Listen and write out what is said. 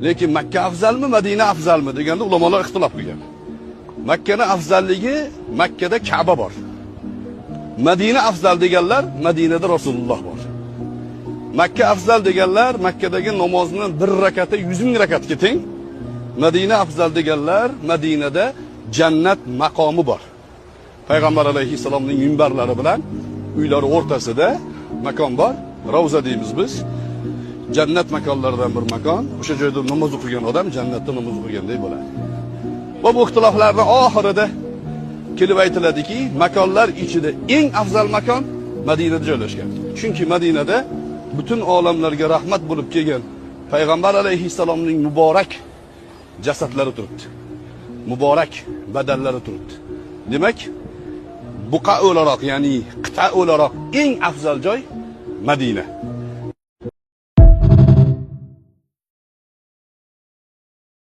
Lekin Makka afzalmi, Madina afzalmi deganda ulamolar ixtilof qilgan. Makkani afzalligi Makkada Ka'ba bor. Madina afzal deganlar Madinada Rasululloh bor. Makka afzal deganlar Makkadagi namozni bir rakati 100 ming rakatga teng. Madina afzal deganlar Madinada jannat maqomi bor. Payg'ambar alayhissalomning minbarlari bilan uylari o'rtasida makon bor. Ravza deymiz biz. Jannat makonlaridan bir makon. O'sha joyda namoz o'qigan odam jannatda namoz o'qigandek bo'ladi. Va bu ixtiloflarning oxirida kelib aytiladiki, makonlar ichida eng afzal makon Madinada joylashgan. Chunki Madinada butun olamlarga rahmat bo'lib kelgan Payg'ambar alayhissalomning muborak jasadlari turibdi. Muborak badallari turibdi. Demak, buqa o'laroq, ya'ni qit'a o'laroq eng afzal joy Madina.